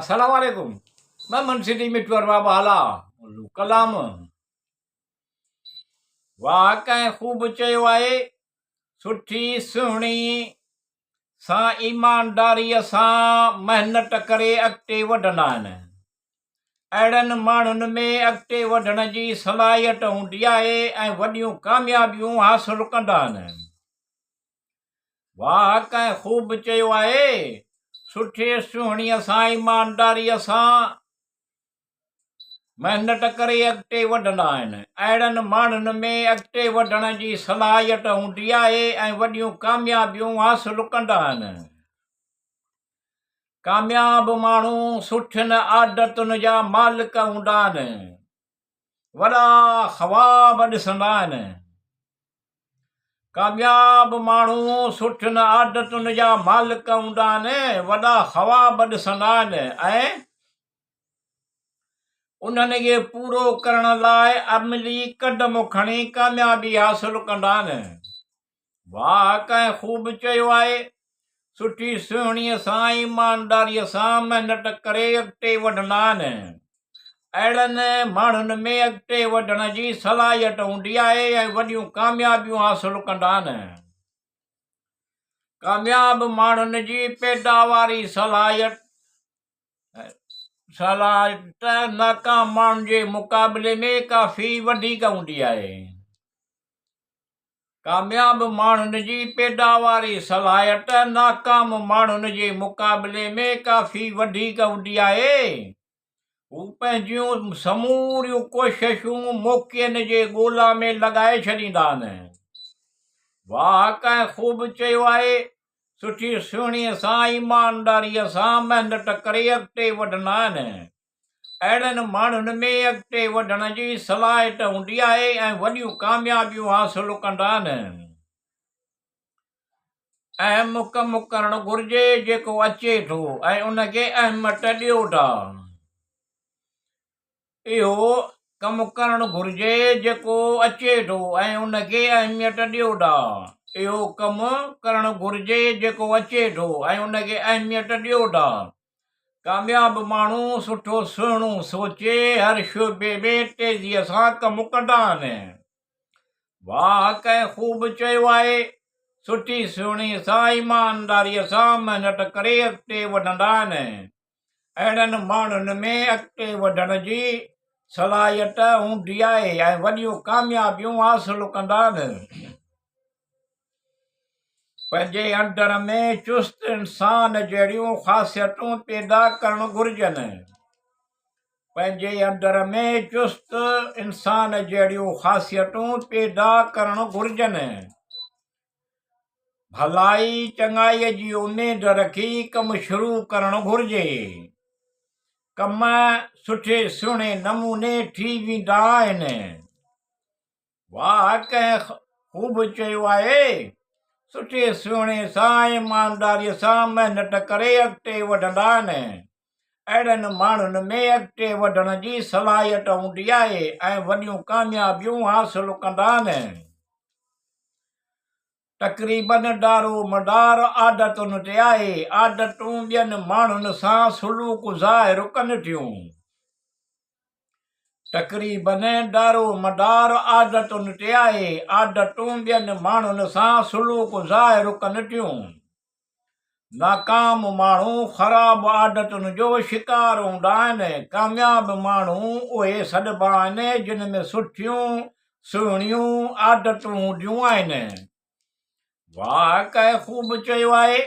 السلام عليڪم ممن سٽي مٺو ارباب هالا ڪلام واهه ڪنهن خوب چيو آهي سٺي سهڻي سان ايمانداري سان محنت ڪري اڳتي وڌندا آهن اهڙن ماڻهن ۾ اڳتي وڌڻ جي صلاحيت هوندي آهي ۽ وڏيون ڪاميابيون حاصل ڪندا آهن واهه ڪنهن خوب چيو آهي، سٺي سهڻيء سان ايمانداريء سان محنت ڪري اڳتي وڌندا آهن. اهڙن ماڻهن ۾ اڳتي وڌڻ جي صلاحيت هوندي آهي ۽ وڏيون ڪاميابيون حاصل ڪندا آهن. ڪامياب ماڻهو سٺين عادتن جا مالڪ هوندا آهن. وڏا خواب ڏسندا آهن. ڪامياب ماڻهو سٺين عادتن جا مالڪ هوندا آهن، وڏا خواب ڏسندا آهن ۽ انهن کي پورو ڪرڻ لاء عملي قدم کڻي ڪاميابي حاصل ڪندا آهن. واهه ڪنهن خوب چيو آهي، سٺي سهڻيء سان ايمانداريء سان محنت ڪري اڳتي وڌندا آهن. اهڙن ماڻهن ۾ اڳتي وڌڻ جي صلاحيت هوندي آهي ۽ وڏيون ڪاميابيون حاصل ڪندا آهن. ڪامياب ماڻهن جي پيداواري صلاحيت ناڪام ماڻهن جي مقابلي ۾ ڪافي وڌيڪ هوندي آهي. ڪامياب ماڻهن جي پيداواري صلاحيت ناڪام ماڻهن جي مقابلي ۾ ڪافي وڌيڪ هوندي آهي. هو پنهنجيون سموريون ڪوششون موقعن جي ڳولا ۾ لڳائي ڇڏيندا آهن. واهه ڪنهن خوب چيو آهي، سٺي سهڻيء سان ايمانداريء سان محنت ڪري اڳتي وڌندا آهن. اهڙن ماڻهن ۾ اڳتي وڌڻ جي صلاحيت هوندي آهي ۽ وڏيون ڪاميابيون حاصل ڪندا آهن. اهم ڪم ڪرڻ گهرجي جيڪو اچي ٿو ۽ ان کي اهميت ڏيو ٿا. اهو ڪم ڪرڻ گهرجي جيڪو اچي ٿو ۽ ان کي اهميت ڏيو ٿا. اهو ڪم ڪرڻ گهرجي جيڪو اچي ٿو ۽ ان کي اهميت ڏيو ٿا. ڪامياب ماڻهو سٺو سهڻو سوچي هر شعبي ۾ تيزيء سان ڪم ڪندا آهن. واهه ڪنهن خوب چيو آهي، سٺي سهڻي سان ايمانداريء سان محنت ڪري اڳتي وڌندا آهن. اهڙن ماڻهن ۾ اڳتي وڌڻ جي صلاحيت هوندي آهي ۽ وڏيون ڪاميابيون حاصل ڪندا آهن. پنهنجي اندر ۾ چست انسان جهڙيون خاصيتون پيدا ڪرڻ گهرجن. پنهنجي اندر ۾ چست انسان جهڙيون خاصيتون پيدا ڪرڻ گهرجن. ڀلائي چڱائيء جي اميد رکي ڪم شروع ڪرڻ گهرجي. ڪم سٺي سهڻي نموني ٿي ويندا آهن. واهه ڪنهن خوب چيو آهي، سٺي سهڻي سان ايمانداريء سان محنت ڪري اڳتي وڌندا آهن. اهڙن ماڻهن ۾ اڳتي وڌڻ جي صلاحيت هوندي آهي ۽ وڏيون ڪاميابيون حاصل ڪندا آهن. تقريبن دارومدار عادتن تي آهي. عادتون ٻين ماڻهن سان سلوڪ ظاهر ڪن ٿيون. تقريبن دارومدار عادتن تي آهي. عادتون ٻين ماڻهن سان سلوڪ ظاهر ڪن ٿيون. ناڪام ماڻهو خراب عادتن جو شڪار هوندا آهن. ڪامياب ماڻهو اهي سڏبا آهن جن ۾ سٺيون، سهڻيون عادتون هونديون آهن. واهه ڪنهن خوب چيو آهي.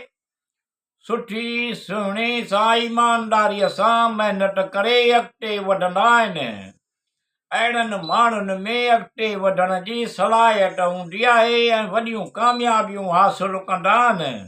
سٺي سهڻي سان ايمانداريء سان محنت ڪري اڳتي وڌندا آهن. اهڙن ماڻهن ۾ اڳتي وڌڻ جي صلاحيت هوندي آهي ۽ وڏيون ڪاميابيون حاصل ڪندا آهن.